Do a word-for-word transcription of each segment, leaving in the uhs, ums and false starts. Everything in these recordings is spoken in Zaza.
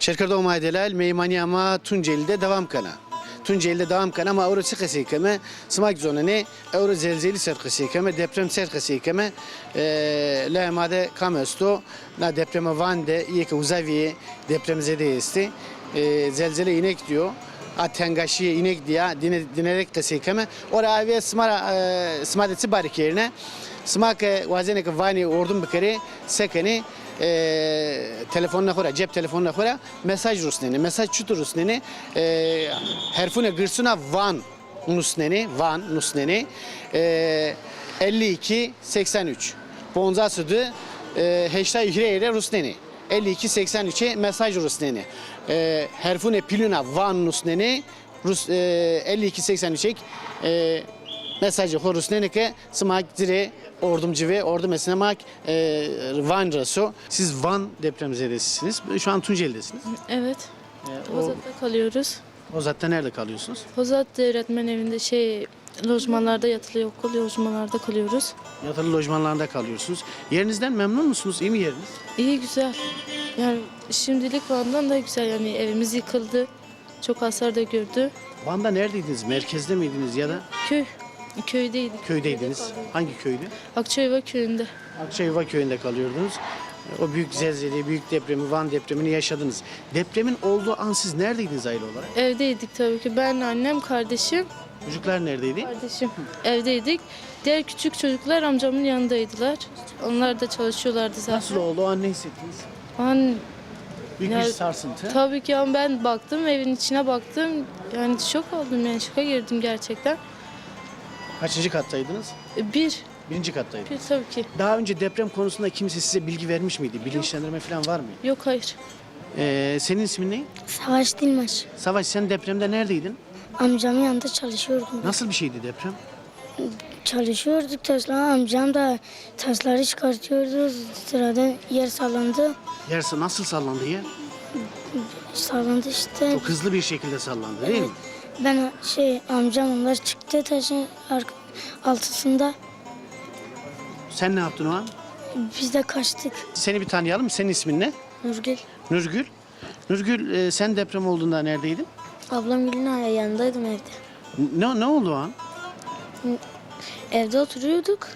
Şêrkerdoxê ma yê delalî, meymanîya ma Tuncelî de dewam kena. Tuncelî de dewam kena, ma ewro çi qesey keme? Sima kî zonenê, ewro zelzelî ser qesey keme, deprem ser qesey keme. E, laya ma de kam esto? Na depreme van de, yê ke uza vîyê, depremzedeyî estê. E, zelzele înek dîyo, a tengaşîye înek dîya, dîne, dînerek qesey keme. Ora avê sima ra, e, sima de çi barî kerîne? Sima ke wazenê ke vanê, ordim bikerê, se kenê? E, telefonuna xo ra, cep telefonuna xo ra mesaj rusnenê. Mesaj çitur rusnenê? E, herfûnê girsûna van nusnenê, van nusnenê. E, elli iki seksen üç. Poncas û di, e, heştay hîrê rê rusnenê. Elli iki seksen üçe mesaj rusnenê. E, herfûnê pîlûna van nusnenê. Rus, e, elli iki seksen üçek, e, mesajê xo rusnenê ke sima ci rê ordim ci vê, ordim esnê ma, e, Van reso. Siz Van depremzedesisiniz. Şu an Tunceli'desiniz. Evet. E, o, Hozat'ta kalıyoruz. Hozat'ta nerede kalıyorsunuz? Hozat öğretmen evinde, şey, lojmanlarda, yatılı okul lojmanlarda kalıyoruz. Yatılı lojmanlarda kalıyorsunuz. Yerinizden memnun musunuz? İyi mi yeriniz? İyi, güzel. Yani şimdilik Van'dan da güzel, yani evimiz yıkıldı. Çok hasar da gördü. Van'da neredeydiniz? Merkezde miydiniz ya da Köy. Köydeydik. Köydeydiniz? Köyde kalıyorduk. Hangi köydü? Akçayova köyünde. Akçayova köyünde kalıyordunuz. O büyük zelzeleyi, büyük depremi, Van depremini yaşadınız. Depremin olduğu an siz neredeydiniz aile olarak? Evdeydik tabii ki. Ben, annem, kardeşim. Çocuklar neredeydi? Kardeşim. Evdeydik. Diğer küçük çocuklar amcamın yanındaydılar. Onlar da çalışıyorlardı zaten. Nasıl oldu o an, ne hissettiniz? O an Büyük bir sarsıntı. Tabii ki, ama ben baktım, evin içine baktım. Yani şok oldum, yani şoka girdim gerçekten. Kaçıncı kattaydınız? E, bir. Birinci kattaydınız. Bir, tabii ki. Daha önce deprem konusunda kimse size bilgi vermiş miydi? Yok. Bilinçlendirme falan var mıydı? Yok, hayır. Ee, senin ismin ne? Savaş Dilmaş. Savaş, sen depremde neredeydin? Amcamın yanında çalışıyordum. Nasıl bir şeydi deprem? Çalışıyorduk taşla. Amcam da taşları çıkartıyordu. Sırada yer sallandı. Yer sa-, nasıl sallandı yer? Sallandı işte. Çok hızlı bir şekilde sallandı, değil mi? Evet. Ben, şey, amcam, onlar çıktı taşın ark-, altısında. Sen ne yaptın o an? Biz de kaçtık. Seni bir tanıyalım. Senin ismin ne? Nurgül. Nurgül. Nurgül, e, sen deprem olduğunda neredeydin? Ablam Gül'ün yanındaydım evde. Ne, ne oldu o an? Evde oturuyorduk.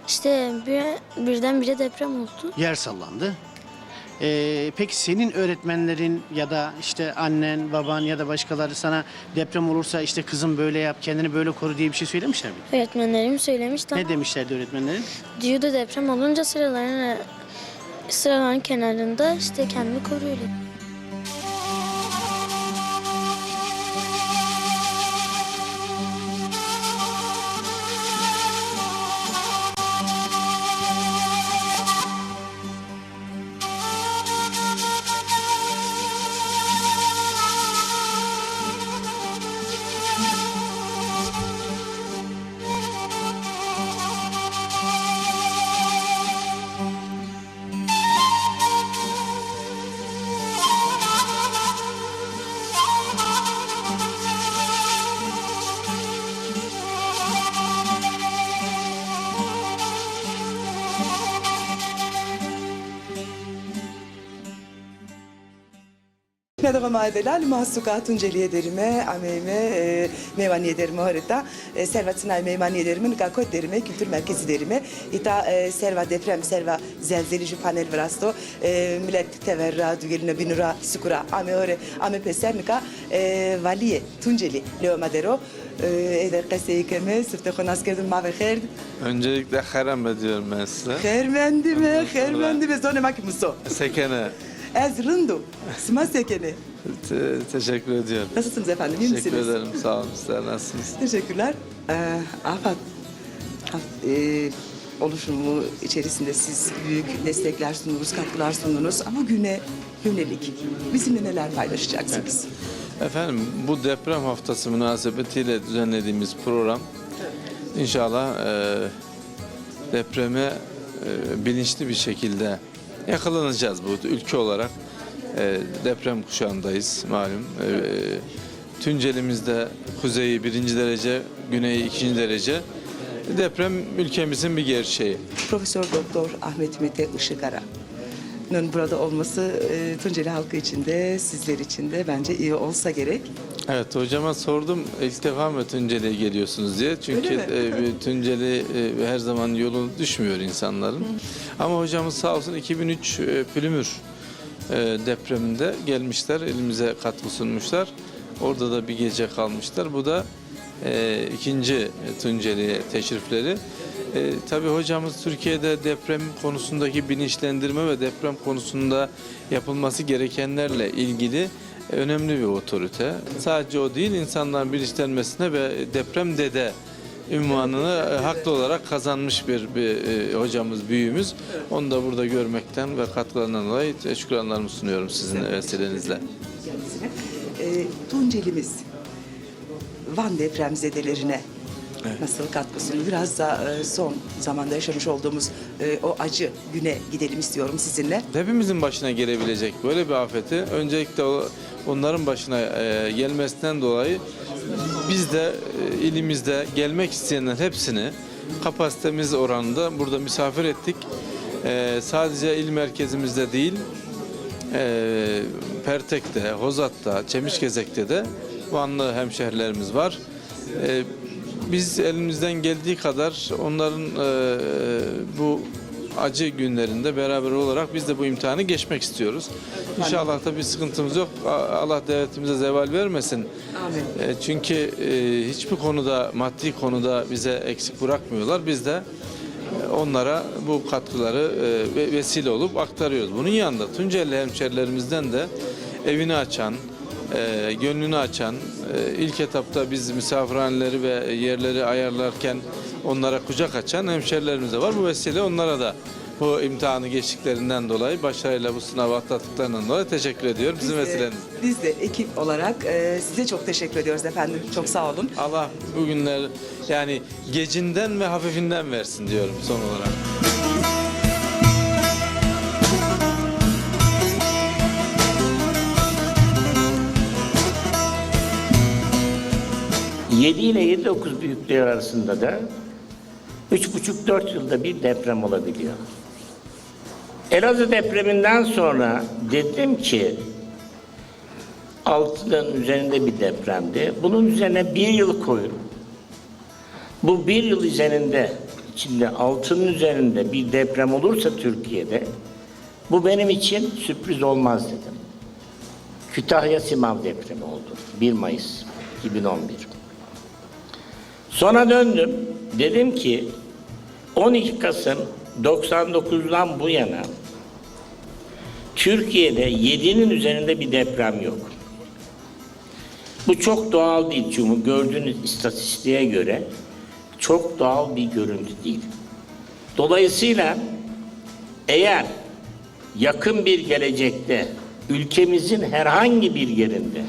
İşte bir, birdenbire deprem oldu. Yer sallandı. E, peki senin öğretmenlerin ya da işte annen, baban ya da başkaları sana deprem olursa işte "Kızım böyle yap, kendini böyle koru" diye bir şey söylemişler mi? Öğretmenlerim söylemişti ama... Ne demişlerdi öğretmenlerin? Diyordu, deprem olunca sıralarını, sıraların kenarında işte kendini koru öyle. Nêdoxê ma yê delalî, ma suka Tuncelîye derîme, ameyme, e, mêwanîye derîme horê ta. E, serva çinayê mêwanîye derîme, nika kot derîme, Kültür Merkezi derîme. Îta, e, serva deprem, serva zelzelî jû panel virasto. E, milet tever ra, dugelîna bînû ra, suku ra ame horê, ame pêser, nika, e, valîyê Tuncelî lewê ma der o. E, ey de qesey keme, siftê xo nas kerdîme, ma ve xêr. Öncelikle xêr amed diyorum ben size. Xêr mendîme, xêr mendîme. Zonê ma kî Muso. Sekene. Ez rind o. Sima se kenê? Te-, teşekkür ediyorum. Nasılsınız efendim, iyi misiniz? Teşekkür ederim, sağ olun. Sizler nasılsınız? Teşekkürler. Ee, Afat, Af-, e, oluşumu içerisinde siz büyük destekler sundunuz, katkılar sundunuz. Ama güne yönelik bizimle neler paylaşacaksınız? Efendim, bu deprem haftası münasebetiyle düzenlediğimiz program inşallah, e, depreme, e, bilinçli bir şekilde yakalanacağız bu ülke olarak. E, deprem kuşağındayız malum. E, Tuncelimizde kuzeyi birinci derece, güneyi ikinci derece. Deprem ülkemizin bir gerçeği. Profesör Doktor Ahmet Mete Işıkara. Burada olması e, Tunceli halkı için de, sizler için de bence iyi olsa gerek. Evet, hocama sordum ilk defa mı Tunceli'ye geliyorsunuz diye. Çünkü Öyle mi? e, bir Tunceli e, her zaman yolu düşmüyor insanların. Ama hocamız sağ olsun iki bin üç e, Pülümür e, depreminde gelmişler, ilimize katkı sunmuşlar. Orada da bir gece kalmışlar. Bu da e, ikinci Tunceli teşrifleri. E, tabii hocamız Türkiye'de deprem konusundaki bilinçlendirme ve deprem konusunda yapılması gerekenlerle ilgili önemli bir otorite. Sadece o değil, insanların bilinçlenmesine ve deprem dede ünvanını e, haklı olarak kazanmış bir, bir e, hocamız, büyüğümüz. Onu da burada görmekten ve katkılarından dolayı şükranlarımı sunuyorum sizin vesilenizle. Kendisine. E, Tuncelimiz Van depremzedelerine nasıl katkısını, biraz da e, son zamanda yaşamış olduğumuz e, o acı güne gidelim istiyorum sizinle. Hepimizin başına gelebilecek böyle bir afeti öncelikle o, onların başına e, gelmesinden dolayı biz de e, ilimizde gelmek isteyenlerin hepsini kapasitemiz oranında burada misafir ettik. E, sadece il merkezimizde değil, e, Pertek'te, Hozat'ta, Çemişgezek'te de Vanlı hemşehrilerimiz var. E, biz elimizden geldiği kadar onların e, bu acı günlerinde beraber olarak biz de bu imtihanı geçmek istiyoruz. İnşallah da bir sıkıntımız yok. A- Allah devletimize zeval vermesin. Amin. E, çünkü e, hiçbir konuda, maddi konuda bize eksik bırakmıyorlar. Biz de e, onlara bu katkıları e, ve- vesile olup aktarıyoruz. Bunun yanında Tunceli hemşerilerimizden de evini açan, e, gönlünü açan, e, ilk etapta biz misafirhaneleri ve yerleri ayarlarken onlara kucak açan hemşerilerimiz de var. Bu vesileyle onlara da bu imtihanı geçtiklerinden dolayı, başarıyla bu sınavı atlattıklarından dolayı teşekkür ediyorum. Sizin vesilenizle. Biz de ekip olarak e, size çok teşekkür ediyoruz efendim. Çok sağ olun. Allah bu günler yani gecinden ve hafifinden versin diyorum son olarak. Yedi ile yedi dokuz büyüklüğü arasında da üç buçuk dört yılda bir deprem olabiliyor. Elazığ depreminden sonra dedim ki altının üzerinde bir depremdi. Bunun üzerine bir yıl koyun. Bu bir yıl üzerinde, içinde altının üzerinde bir deprem olursa Türkiye'de bu benim için sürpriz olmaz dedim. Kütahya Simav depremi oldu. Bir Mayıs iki bin on bir. Sonra döndüm. Dedim ki on iki Kasım doksan dokuzdan bu yana Türkiye'de yedinin üzerinde bir deprem yok. Bu çok doğal değil çünkü gördüğünüz istatistiğe göre çok doğal bir görüntü değil. Dolayısıyla eğer yakın bir gelecekte ülkemizin herhangi bir yerinde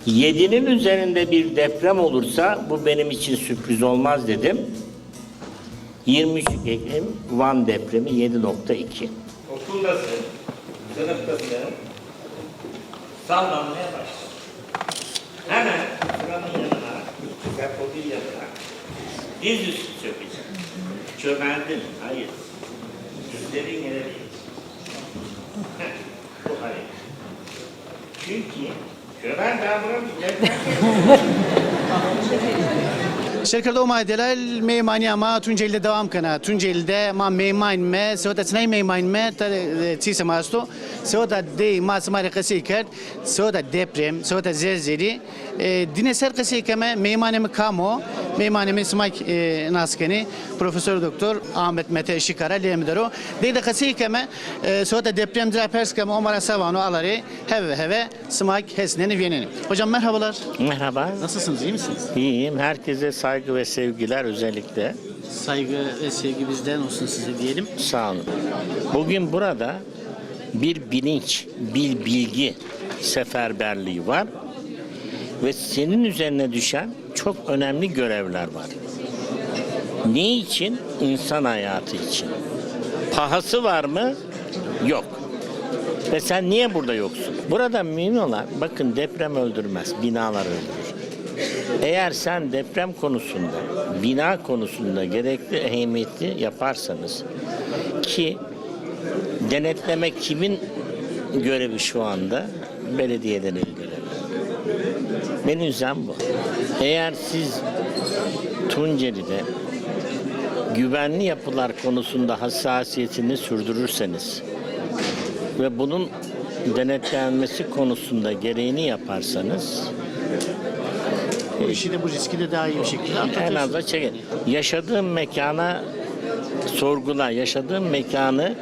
yedinin üzerinde bir deprem olursa bu benim için sürpriz olmaz dedim. Yirmi üç Ekim Van depremi yedi nokta iki. Okuldasın, sınıftasın, sallanmaya başladı. Hemen sıranın yanına, kapının yanına, dizüstü çökeceğim. Çömeldim, hayır. Dizlerin yere değil. Heh, bu hareket. Çünkü Şirkirdo ma delal meymanîya ma Tunceli de dewam kena. Tunceli de ma meymanîme, seweta çinay meymanîme, ta, e, çî sima esto. Seweta dey ma sima rê qesey kerd. Seweta deprem, seweta zelzelî. E, dîne ser qesey keme, meymanê mi kam o? Meymanê mi sima e, nas kenî, Profesor Doktor Ahmet Mete Şikara lê mi der o. Dey de qesey keme, e, seweta deprem ci ra pers keme, o ma ra se vano, ala rê heve heve. Sima kî hesnenî vênenî. Hocam merhabalar. Merhaba. Nasılsınız, iyi misiniz? İyiyim. Herkese saygı ve sevgiler özellikle. Saygı ve sevgi bizden olsun size diyelim. Sağ olun. Bugün burada bir bilinç, bir bilgi seferberliği var ve senin üzerine düşen çok önemli görevler var. Ne için? İnsan hayatı için. Pahası var mı? Yok. Ve sen niye burada yoksun? Burada mühim olan, bakın, deprem öldürmez, binalar öldürür. Eğer sen deprem konusunda, bina konusunda gerekli ehemmiyeti yaparsanız ki Denetleme kimin görevi şu anda? Belediyeden el görevi. Benim ricam bu. Eğer siz Tunceli'de güvenli yapılar konusunda hassasiyetini sürdürürseniz ve bunun denetlenmesi konusunda gereğini yaparsanız, Bu işi de, bu riski de daha iyi bir şekilde en atlatıyorsunuz. Azından çekin. Yaşadığın mekana sorgula, yaşadığın mekanı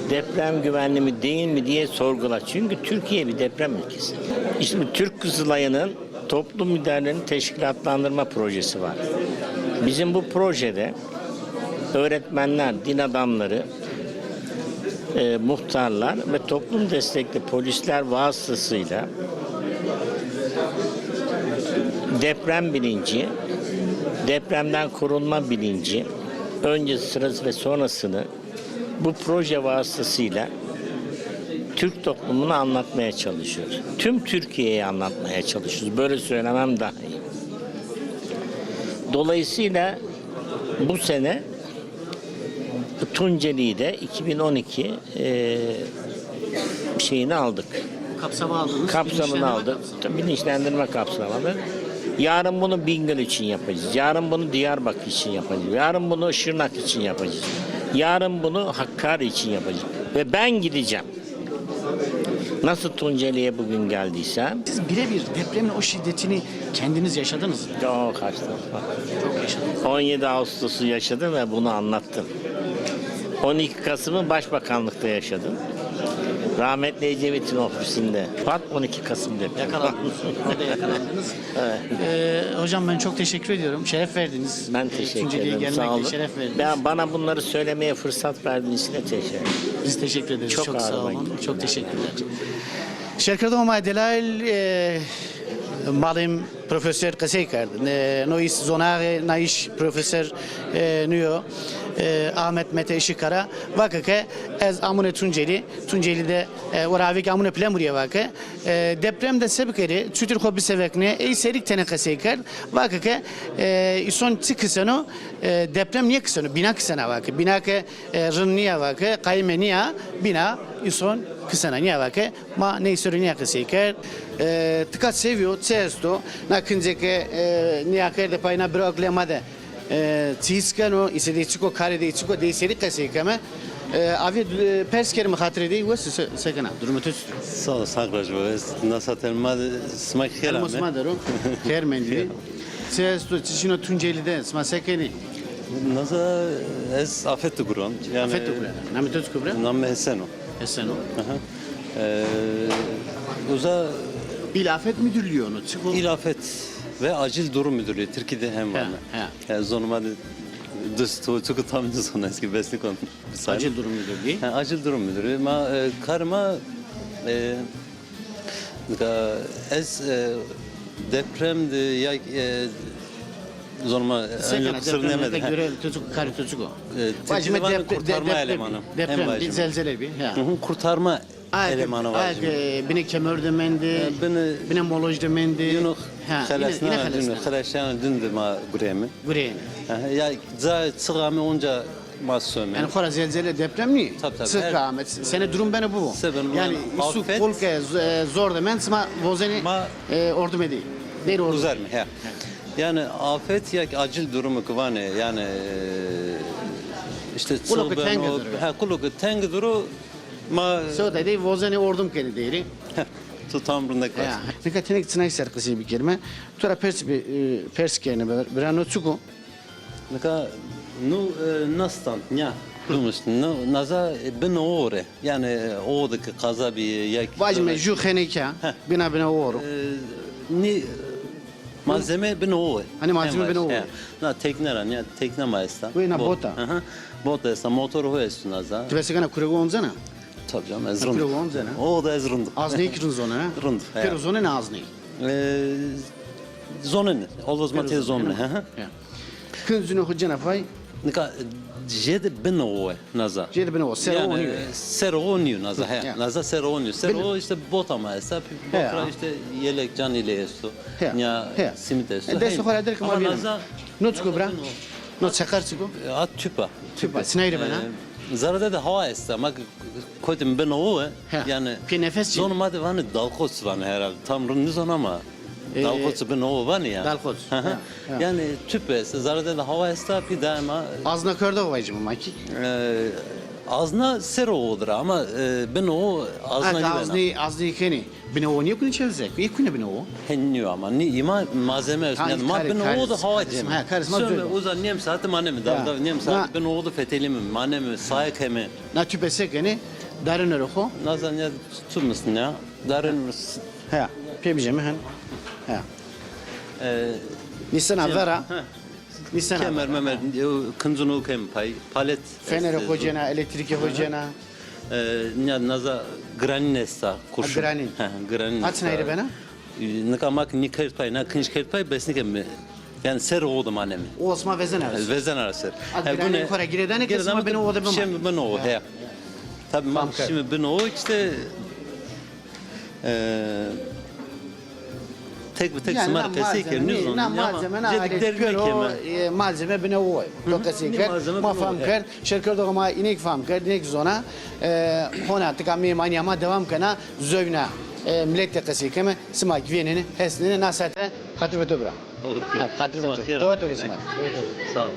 deprem güvenli mi değil mi diye sorgula. Çünkü Türkiye bir deprem ülkesi. İşte bu Türk Kızılayı'nın toplum liderlerini teşkilatlandırma projesi var. Bizim bu projede öğretmenler, din adamları, e, muhtarlar ve toplum destekli polisler vasıtasıyla deprem bilinci, depremden korunma bilinci, önce, sırası ve sonrasını bu proje vasıtasıyla Türk toplumuna anlatmaya çalışıyoruz. Tüm Türkiye'ye anlatmaya çalışıyoruz. Böyle söylemem daha iyi. Dolayısıyla bu sene Tunceli'yi de iki bin on iki e, şeyini aldık. Kapsama aldınız. Kapsamını Bilinçlendirme aldık. kapsamı. Bilinçlendirme kapsamını. Yarın bunu Bingöl için yapacağız. Yarın bunu Diyarbakır için yapacağız. Yarın bunu Şırnak için yapacağız. Yarın bunu Hakkari için yapacağız. Ve ben gideceğim. Nasıl Tunceli'ye bugün geldiysem. Siz birebir depremin o şiddetini kendiniz yaşadınız mı? Çok yaşadım. Çok yaşadınız. on yedi Ağustos'u yaşadım ve bunu anlattım. on iki Kasım'ı başbakanlıkta yaşadım. Rahmetli Ecevit'in ofisinde. Pat on iki Kasım depremi. Yakalandınız. Orada yakalandınız. Ee, hocam, ben çok teşekkür ediyorum. Şeref verdiniz. Ben Ee, teşekkür Tunceli'ye ederim. gelmekle Sağ olun. Şeref verdiniz. Ben, bana bunları söylemeye fırsat verdiğiniz için de teşekkür ederim. Biz teşekkür ederiz. Çok Çok sağ ağır olun. olun. Çok teşekkürler. Şirketa ma delal, e, malim profesör qesey kerd. E, no îs zonaxê, na îş profesör, e, nîyo, e, Ahmet Mete Işıkkara. Vake ke ez amune Tunceli, Tunceli de, e, o ravî ke amune Pilemurîye vake. E, deprem de se bikerî, çutir xo biseveknê, ey serî tene qesey kerd. Vake ke, e, îson çi kiseno, e, deprem nêkiseno, bîna kisena vake. Bîna ke, e, rind nîya vake, qayîme nîya, bîna îson kisena nîya vake. Ma ney ser o nîya qesey kerd. E, tika se vîyo, çi esto, na kincê ke, e, nîya kerde pay na bira oklê ma de. E, çî hîs keno, îse dey çik o, karê dey çik o, dey serî qesey keme. E, avê, e, pers kerîme xatirê dey, wes se, se kena, durumê to çitur? Sağ ol, sağ ol. Ez nasa telma de, sima xêr ame. Sima der o, xêr mendî. Çi esto, çi şino Tunceli de, sima se kenî? Nasa ez Afet de guron. Yanî, Afet de guron. Namê to çik o bira? Namê Hesen o. Hesen o. Aha. E, uza İl Afet Müdürlüğü onu, çik o? İl Afet ve Acil Durum Müdürlüğü, Tirkî de hem var. Ha, ha. E, zonê ma de dust o, çik o tam nizon, ez kî bes nîkon. Acil Durum Müdürlüğü. Ha, Acil Durum Müdürlüğü. Ma, e, karê ma, e, nika ez, e, deprem de ya, e, zonê ma, e, se kena, deprem de görev, to çik o, karê to çik o? E, Tirkî de vanê kurtarma elemanı. Deprem, zelzele bî. Hı hı, kurtarma elemanı vajîme. Binê kemer de mendî, binê moloj de mendî. Yino xelesna, xelesna dün de ma gureyme. Gureyme. Ya ca çiq ame onca ma some. Yanî xora zelzele, deprem nî. Tabii, tabii. Çiq ame, sene durum beno bibo. Yanî îsu qul ke, e, zor de mend, sima vozenî, e, ordumê dey. Dey ordume. Uzerme, he. Yanî afet ya ki acil durumu ki vanê, yanî, e, işte çiq beno, ha, qulo ke teng duro, ma sewta dey vozenê ordum kenê deyrî. Heh, to tam rindek vat. Nika tenêk çinay ser qisey bikerîme. To ra pers bi, e, pers kene, bira no çik o? Nika nu, e, nastan, nya. Dumiş, nu, naza, e, bin o re. Yanî, e, o de ki qaza bî, ya ki vajîme ju xeneke, bina bina o ro. E, nî, malzeme bin o. Hanî malzeme bin o. Na tekne ra, ya tekne ma esta. Wê na bota. Aha. Bota esta, motor ho esto naza. Ti besekena kurego onzena? Tabii canım, ez rind. Kurego onzena? O da ez rind. Azney ki rind zonena? Rind, he. Pêro zonena azney? E, zonena. Always ma tê zonena. He, he. Kincîno xo cena pay? Nika jêde bin o naza. Jêde bin o, ser o nîyo. Ser o nîyo naza, he. Naza ser o nîyo. Ser o işte bota ma esta. Bot ra işte yelek can ile esto. Ya simit esto. E, dest xo ra der ki ma vîneme. No çik o bira? No çeqer çik o? A, tüpa. Tüpa. Sinayre bena? E, zerre de hawa esta. Ma Kotî mi binowo e. He. Yanî pê nefes çi? Zonê ma de vanê dalxoç vanê herhalde. Tam rind nizon ama, e, dalxoç binowo vanê ya. Dalxoç. Hı hı. Ya, ya. Yanî tüpe, zerre de hawa esta, pî daima. Azna kerdo vajîme ma kî. E, azna ser owodir ama, e, binowo azna nîbena. Aznî, aznî kenî. Binowo nîyo kunî çelizek. Ê kunî binowo. He nîyo ama. Nî, îma malzeme est. Yanî ma binowo de hawa cême. Ha, karîs ma. Uza nêm saete maneme. Dav, dav nêm saete binowo de fetelîme. Maneme, saye keme. Na tüpe se kenê, darên ero xo? Na zanya tu misin ya. Darên mis. He, pê bijeme hen. He. E, nîsena vera. He. Nîsena vera. Kemer memer, kincin o kem pay, palet. Fenerê xo cêna, elektrîkê xo cêna. E, nîya naza granîn esta, kurşun. Ha, granîn. He, granîn esta. Çinay rê bena? Nika ma ki nî kerd pay, na kinc kerd pay, bes nîke mi. Yanî ser o de maneme. O sima vezena ra ser. Vezena ra ser. A granîn xo ra girêdanê ke sima binowo de bimane. Şem binowo, he. Tabi ma şîme binowo, îşte, e, tek bi tek sima rê qesey kerd, nizon. Na malzeme, na alet pêro, e, malzeme binowo. To qesey kerd, ma fam kerd. Şêrkerdoxê ma înêk fam kerd, înêk zona. E, hona tika mêmanîya ma dewam kena, zovîna, e, miletî de qesey keme, sima kî vênenê, hesnenê, na saete xatir ve to bira. Ha, xatir ve to. Sima xêr. Sima xêr. Sağ ol.